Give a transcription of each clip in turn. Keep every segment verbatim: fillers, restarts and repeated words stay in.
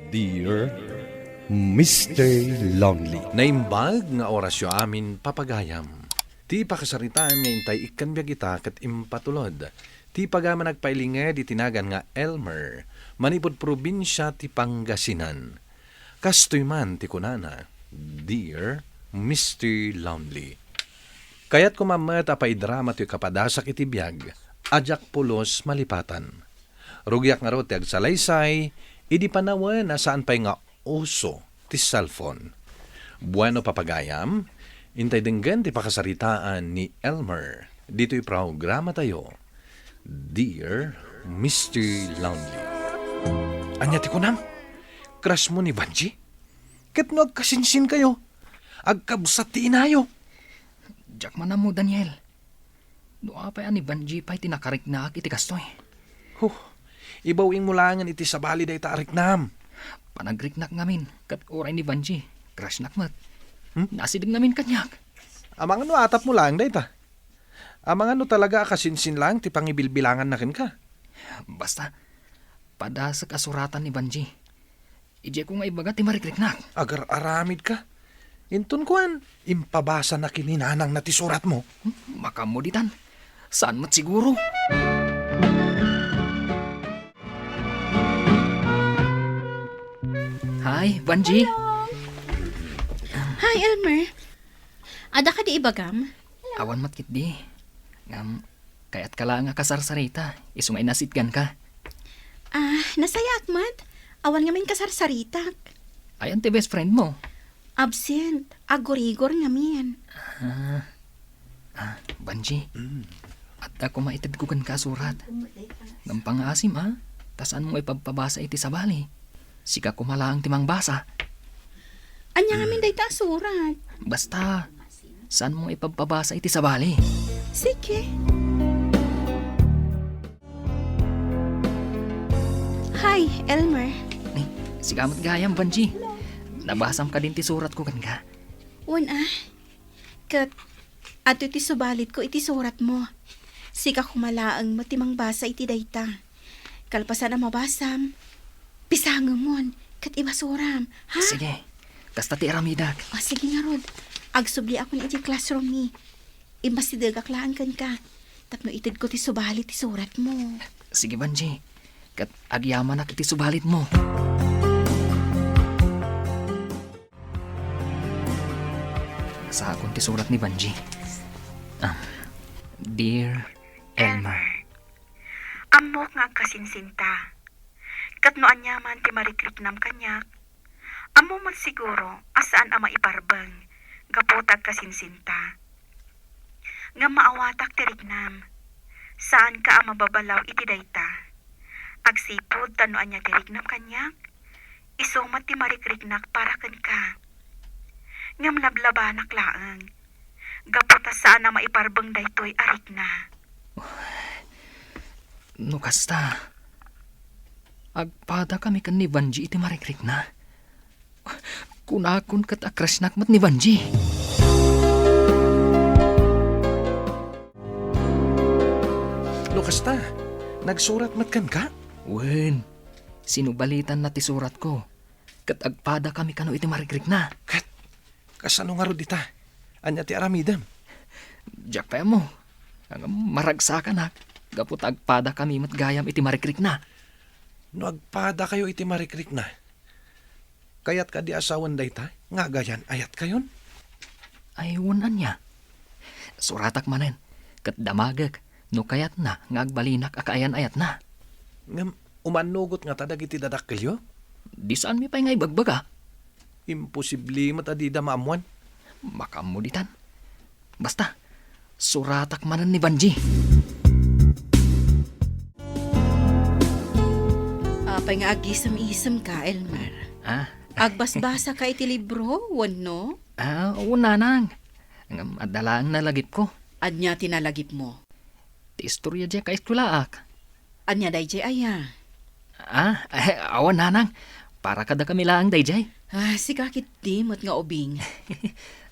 Dear Mister Lonely. Naimbag nga orasyo amin, papagayam. Ti pakasaritaan nga intay ikkan biag ita ket impatulod ti pagayam a nagpailinged iti nagan nga Elmer, manipud probinsia ti Pangasinan. Kastoy man ti kunana, Dear Mister Lonely. Kayatko man met a paidrama toy kapadasak iti biag a diak pulos malipatan. Rugiak ngarud ti agsalaysay idi panawen a saan pay nga uso ti cellphone. Bueno, papagayam, intay denggen ti pakasaritaan ni Elmer ditoy programatayo, Dear Mister Lonely. Ania ti kunam? Crush mo ni Vanji? Ket no agkasinsin kayo, agkabsat ti inayo. Diak man ammo, Daniel. No apay a ni Vanji pay ti nakariknaak iti kastoy? Huh, ibaw-ing mo laengen iti sabali dayta a riknam. Panagriknak ngamin, ket uray ni Vanji, crushnak met. Hmm? Nasideg ngamin kaniak. Amangan no atap mo laeng dayta? Amangan no talaga a kasinsin laeng ti pangibilbilanganna kenka? Basta, padasek a suratan ni Vanji. Idiayko nga ibaga ti marikriknak. Agar-aramidka. Inton kuan, impabasana ken ni nanangna ti suratmo. Hmm, makaammo ditan. Saan met siguro? Hi, Vanji. Hello. Hi, Elmer. Adda kadi ibagam? Awan met ketdi. Ngem, kayatka laeng a kasarsarita, isu nga inasitganka. Ah, nasayaat met. Awan ngamin kasarsaritak. Ayan ti best friend mo? Absent. Agurigor ngamin. Ah. Ah, Vanji. Mm. Adda koma itedko kenka a surat. Ngem pangaasim, a, ta saanmo ipabpabasa iti sabali. Sika koma laeng ti mangbasa. Ania ngamin dayta a surat? Basta, saanmo ipabpabasa iti sabali. Sige. Hi, Elmer. Ni, sika met gayam, Vanji. Nabasam kadin ti suratko kenka? Wen a. Ket adtoy ti subalitko iti suratmo. Sika koma laeng met ti mangbasa iti dayta. Kalpasan a mabasam, pisangemon ket ibasuram, ha? Sige. Kasta ti aramidak. O, sige ngarud. Agsubliakon iti classroom mi. Imbasidegak laeng kenka tapno itedko ti subalit ti suratmo. Sige, Vanji. Ket agyamanak iti subalitmo. Saakon ti surat ni Vanji. Ah, Dear Elmer. Ammok nga agkasinsinta. Ket no ania man ti marikriknam kaniak, ammo met siguro a saan a maiparbeng gapu ta agkasinsinta. Ngem maawatak ti riknam. Saanka a mababalaw iti dayta. Agsipud ta no ania ti riknam kaniak, isu met ti marikriknak para kenka. Ngem lablabanak laeng, gapu ta saan a maiparbeng daytoy a rikna. No kasta, agpadakami ken ni Vanji iti marikrikna. Kunakon ket a-crushnak met ni Vanji. No kasta, nagsurat met kenka? Wen, sinubalitanna ti suratko, ket agpadakami kano iti marikrikna. Ket, kasano ngarud ita? Ania ti aramidem? Diak pay ammo. Ngem maragsakanak, gapu ta agpadakami met gayam iti marikrikna. No agpadakayo iti marikrikna, kayat kadi a sawen dayta nga agayan-ayatkayon? Ay, wen ania. Suratak manen, ket damagek no kayatna nga agbalinak a kaayan-ayatna. Ngem, umannugot ngata dagiti dadakkelyo? Di saanmi pay nga ibagbaga. Imposible met a dida maammuan. Makaammo ditan. Basta, suratak manen ni Vanji. Apay nga agisem-isemka, Elmer? Ah? Agbasbasaka iti libro, wenno? Ah, wen, nanang. Ngem adda laeng nalagipko. Ania ti nalagipmo? Ti istorya diay kaeskuelaak. Ania daydiay aya? Ah, eh, awan, nanang. Para kadakami laeng daydiay. Ah, sika ketdi met nga ubing.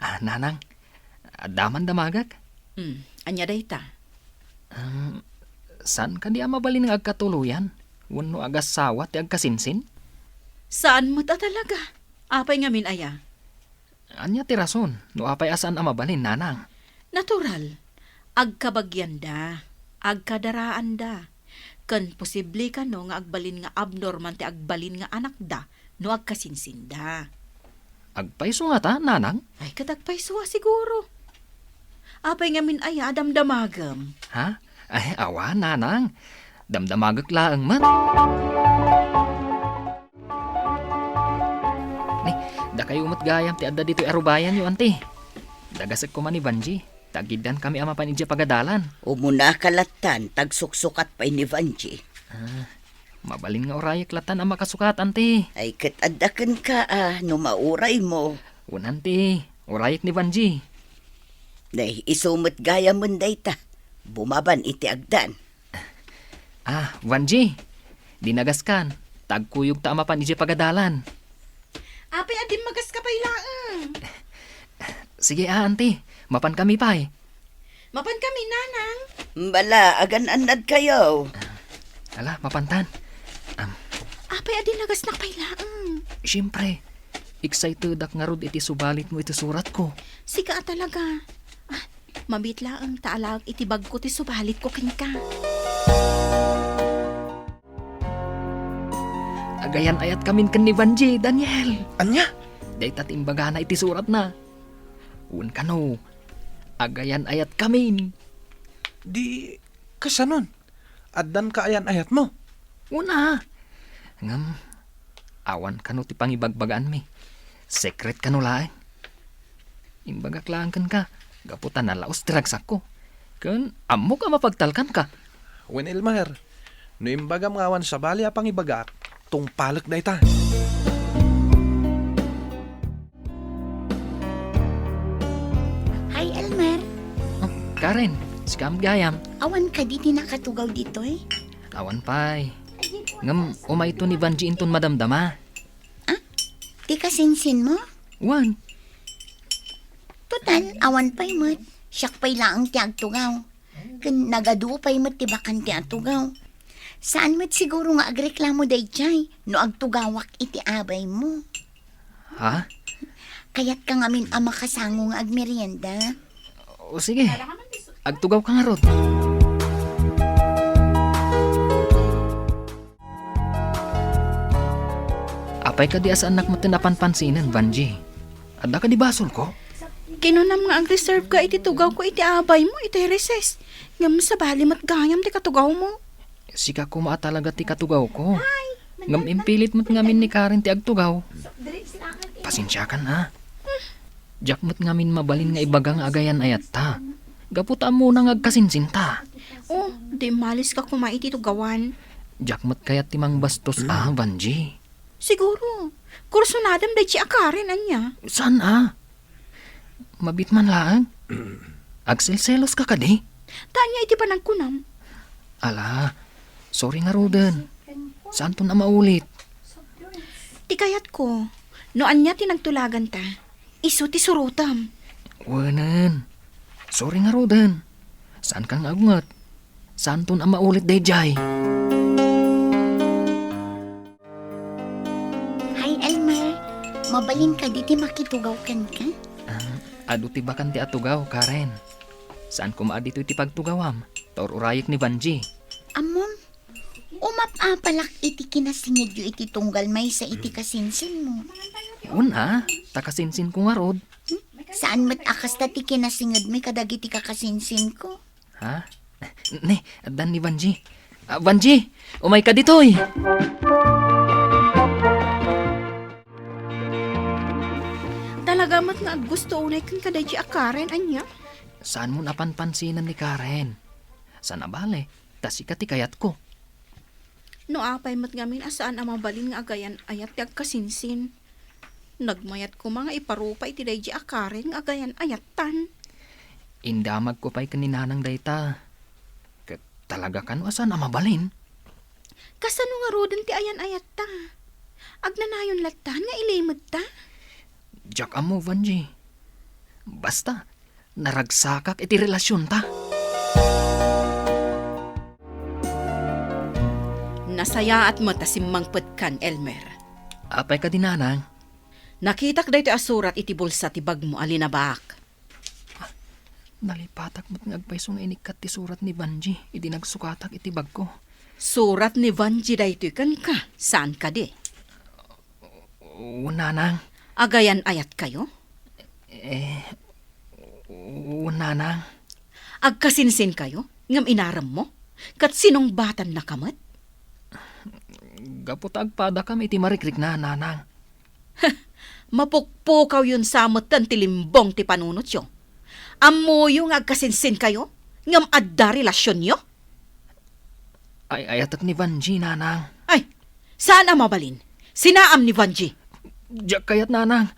Ah, nanang, adda man damagek? Hmm, ania dayta? Um, saan kadi a mabalin nga agkatuloyan wenno agassawa ti agkasinsin? Saan met a talaga. Apay ngamin aya? Ania ti rason no apay a saan a mabalin, nanang? Natural. Agkabagianda, agkadaraanda, ken posible kano nga agbalin nga abnormal ti agbalin nga anakda no agkasinsinda. Agpayso ngata, nanang? Ay, ket agpayso a siguro. Apay ngamin aya a damdamagem? Ha? Ay, awan, nanang. Damdamagek laeng met. Ni, dakayo met gayam ti adda ditoy a rubayanyo, anti. Dagasek koma ni Vanji. Tagiddan kami a mapan idiay pagadalan. Umuna ka lattan, tagsuksukat pay ni Vanji. Ah, mabalin nga urayek lattan a makasukat, anti. Ay, ket adda kenka a, no mauraymo. Wen, anti, urayek ni Vanji. Nay, isu met gayamen dayta. Bumaban iti agdan. Ah, Vanji, dinagaskan. Tagkuyogta a mapan idiay pagadalan. Apay a dimmagas ka pay laeng? Sige, ah, anti. Mapan kami pay. Mapan kami, nanang. Bala, agan-annad kayo. Ala, mapantan. Am. Apay a dinagasnak pay laeng? Siyempre, excitedak ngarud iti subalitmo iti suratko. Sika a talaga. Ah, mabiit laeng ta alaek iti bagko ti subalitko kenka. Agayan-ayatkamin ken ni Vanji, Daniel. Ania? Dayta ti imbagana iti suratna. Wen kano, agayan-ayatkamin. Di, kasanon? Addan kaayan-ayatmo? Wen a. Ngem, awan kano ti pangibagbagaanmi. Secret kano laeng. Imbagak laeng kenka, gapu ta nalaos ti ragsakko. Ken ammok a mapagtalkanka. Wen, Elmer, no imbagam nga awan sabali a pangibagak, tungpalek dayta. Hi, Elmer. Oh, Karen, sika met gayam. Awan kadi ti nakatugaw ditoy? Awan pay. Ngem umayto ni Vanji inton madamdama. Ah? Ti kasinsinmo? Wen. Total, awan pay met. Siak pay laeng ti agtugaw. Ken nagadu pay met ti bakante a tugaw. Saan met siguro nga agreklamo daydiay no agtugawak iti abaymo. Ha? Kayatka ngamin a makasango nga agmerienda? O sige, agtugawka ngarud. Apay kadi a saannak met a panpansinen, Vanji? Adda kadi basolko? Kinunam nga agreserve ka iti tugawko iti abaymo iti recess. Ngem sabali met gayam ti katugawmo. Sika koma a talaga ti katugawko. Ngem impilit met ngamin ni Karen ti agtugaw. Pasensiakan a. Diak met ngamin mabalin nga ibaga nga agayan-ayatta. Gapu ta ammona nga agkasinsinta. Oh, di maliska koma iti tugawan. Diak met kayat ti mangbastos a, Vanji. Siguro, kursunadam daydi a Karen, ania? Saan a? Mabiit man laeng. Agselselos ka kadi? Ta ania iti panagkunam? Ala, sorry ngaruden. Saanton a maulit. Ti kayatko, no ania ti nagtulaganta, isu ti surotam. Wenen. Sorry ngaruden. Saankan nga agunget. Saanton a maulit daydiay. Hi, Elmer. Mabalin kadi ti makitugaw kenka? Ah, adu ti bakante a tugaw, Karen. Saan koma a ditoy ti pagtugawam, ta ur-urayek ni Vanji. Ammom, umap-apalak iti kinasingedyo iti tunggal maysa iti kasinsinmo. Wen a, ta kasinsinko ngarud. Hmm? Saan met a kasta ti kinasingedmi kadagiti kakasinsinko? Ha? Ne, addan ni Vanji. Ah, Vanji, umayka ditoy! Talaga met nga aggusto unay kenka daydi a Karen, ania? Saanmon a panpansinen ni Karen. Saan a bale, ta sika ti kayatko. No apay met ngamin a saan a mabalin nga agayan-ayat ti agkasinsin. Nagmayat koma nga iparupa iti daydi a Karen nga agayan-ayattan. Indamagko pay ken ni Nanang dayta. Ket talaga kano a saan a mabalin? Kasano ngaruden ti ayan-ayatta? Agnanayon lattan nga ilimedta? Diak ammo, Vanji. Basta, naragsakak iti relasionta. Nasayaat met a simmangpetkan, Elmer. Apay kadi, nanang? Nakitak daytoy a surat iti bulsa ti bagmo a linabaak. Nalipatak met nga agpayso nga inikkat ti surat ni Vanji idi nagsukatak iti bagko. Surat ni Vanji daytoy kenka, saan kadi? Wen, nanang. Agayan-ayatkayo? Eh, wen, nanang. Agkasinsinkayo? Ngem inaremmo? Ket sinungbatannaka met? Gapu ta agpadakam iti marikrikna, nanang. Mapukpukawyon sa metten ti limbong ti panunotyo. Ammoyo nga agkasinsinkayo, ngem adda relasionyo? Ay-ayatek ni Vanji, nanang. Ay, saan a mabalin? Sinaam ni Vanji. Diak kayat, nanang.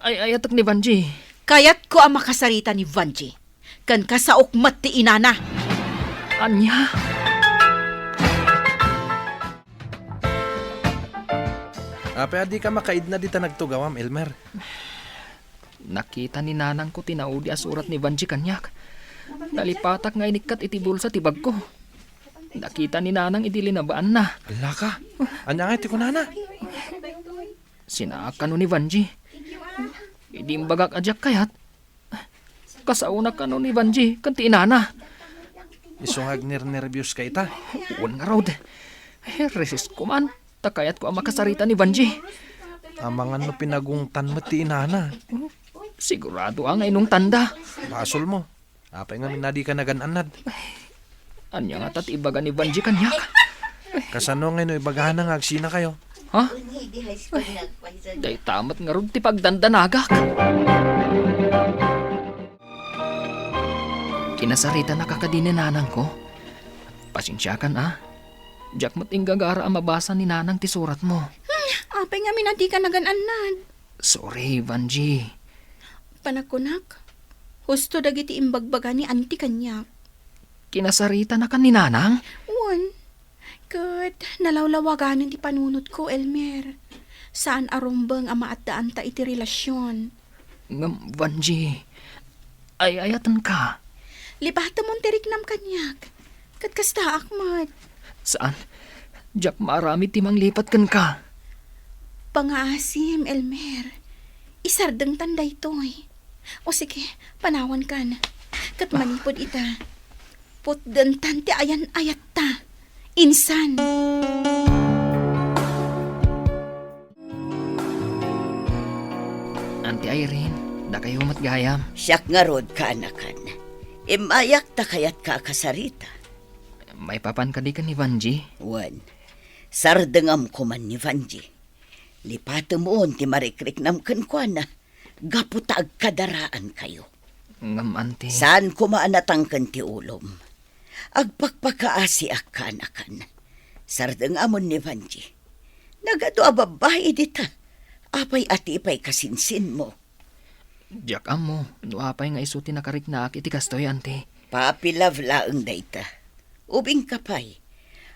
Ay-ayatek ni Vanji. Kayatko a makasarita ni Vanji. Ken kasaok met ti inana. Ania? Apay a dika makaidna dita nagtugawam, Elmer? Nakita ni nanangko ti naudi a surat ni Vanji kaniak. Nalipatak nga inikkat iti bulsa ti bagko. Nakita ni nanang idi linabaanna. Ala ka? Ania ngay ti kunana? Sinaak kano ni Vanji. Idi imbagak a diak kayat, kasaonak kano ni Vanji ken ti inana. Isu nga agnernerbios ka ita? Wen ngarud. Eh, resisko man. Ta kayatko a makasarita ni Vanji. Amangan no pinagungtan met ti inana. Sigurado a nga inungtanda. Basolmo. Apay ngamin a dika nagan-annad? Ania ngata ti ibaga ni Vanji kaniak? Kasano ngay no ibagana nga agsinakayo? Ha? Dayta met ngarud ti pagdandanagak. Kinasaritanaka kadi ni nanangko? Pasensiakan a. Diak met inggagara a mabasa ni nanang ti suratmo. Hmm, apay ngamin a dika nagan-annad? Sorry, Vanji. Panakunak, husto dagiti imbagbaga ni Auntie kaniak. Kinasaritanaka ni nanang? Wen. Ket nalawlawaganen ti panunotko, Elmer. Saan a rumbeng a maaddaanta iti relasion. Ngem, Vanji, ay-ayatenka. Lipatemon ti riknam kaniak. Ket kastaak met. Saan? Diak maaramid ti manglipat kenka. Pangaasim, Elmer. Isardengtan daytoy. O sige, panawankan. Ket manipud ita, putdentan ti ayan-ayatta. Insan. Auntie Irene, dakayo met gayam. Siak ngarud, kaanakan. Immayak ta kayatka a kasarita. Maipapan kadi ken ni Vanji? Wen. Sardengam koman ni Vanji. Lipatemon ti marikriknam kenkuana gapu ta agkadaraankayo. Ngem, Auntie. Saan koma a natangken ti ulom. Agpakpakaasiak, kaanakan. Sardengamon ni Vanji. Nagadu a babbai dita. Apay a ti pay kasinsinmo? Diak ammo no apay nga isu ti nakariknaak iti kastoy, Auntie. Papi love laeng dayta. Ubingka pay.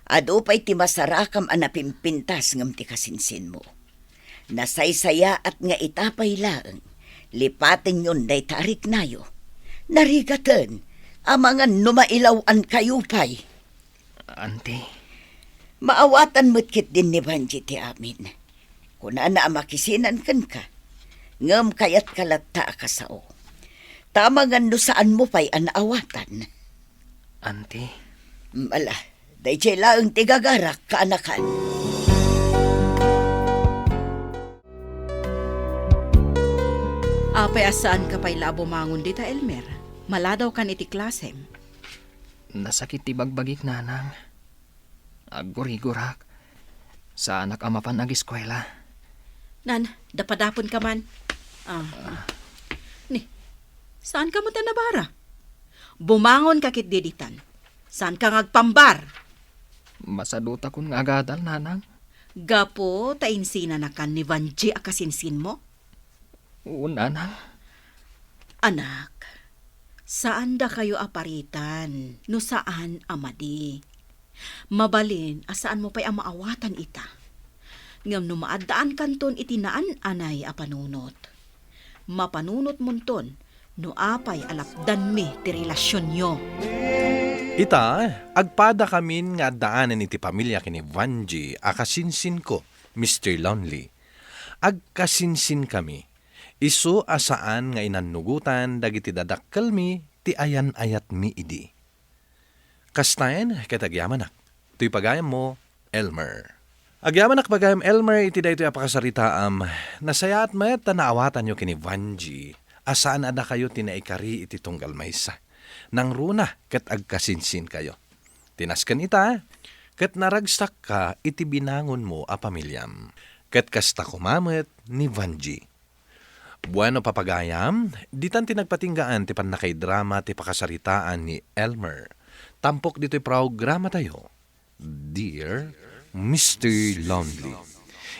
Adu pay ti masarakam a napimpintas ngem ti kasinsinmo. Nasaysayaat nga ita pay laeng, lipatenyon dayta a riknayo. Narigaten, amangan no mailaw-ankayo pay. Auntie. Maawatan met ketdin ni Vanji ti amin. Kunana a makisinan kenka, ngem kayatka latta a kasao. Ta amangan no saanmo pay a naawatan. Auntie. Mm, ala, daydiay laeng ti gagarak, kaanakan. Apay a saanka pay la a bumangon dita, Elmer? Maladawkan iti klasem. Nasakit ti bagbagik, nanang. Aggurigurak. Saanak a mapan agiskuela. Nan, dapadaponka man. Ah. Ni, saanka met a nabara? Bumangonka ketdi ditan. Saanka nga agpambar? Masadutakon nga agadal, nanang. Gapu ta insinanakan ni Vanji a kasinsinmo? Wen, nanang. Anak, saan dakayo a paritan no saan a madi. Mabalin a saanmo pay a maawatan ita. Ngem no maaddaankanton iti naan-anay a panunot, mapanunotmonton no apay a lapdanmi ti relasionyo. Ita, agpadakamin nga addaanen iti pamilia ken ni Vanji a kasinsinko. Mister Lonely. Agkasinsinkami. Isu a saan nga inannugotan dagiti dadakkelmi ti ayan-ayatmi idi. Kastaen ket agyamanak. Toy pagayammo, Elmer. Agyamanak pagayam Elmer iti daytoy a pakasaritaam. Nasayaat met ta naawatanyo ken ni Vanjie a saan a dakayo ti naikari iti tunggal maysa. Nangruna ket agkasinsinkayo. Ti nasken ita, ket naragsakka iti binangonmo a pamiliam. Ket kasta koma met ni Vanjie. Bueno, papagayam, ditan ti nagpatinggaan ti pannakaidrama ti pakasaritaan ni Elmer. Tampok ditoy programatayo, Dear Mister Lonely.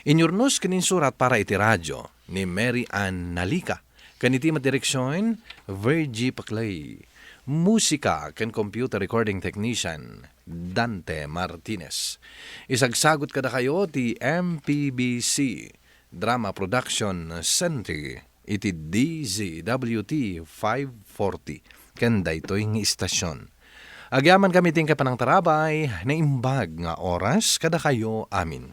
Inyurnos ken insurat para iti radio ni Mary Ann Nalica, ken iti madireksion, Virgie Paclay. Musika ken computer recording technician, Dante Martinez. Isagsagut kadakayo ti M P B C Drama Production Center iti D Z W T five forty ken daytoy nga istasyon. Agyamankami ti inkay panangtarabay, naimbag nga oras kadakayo amin.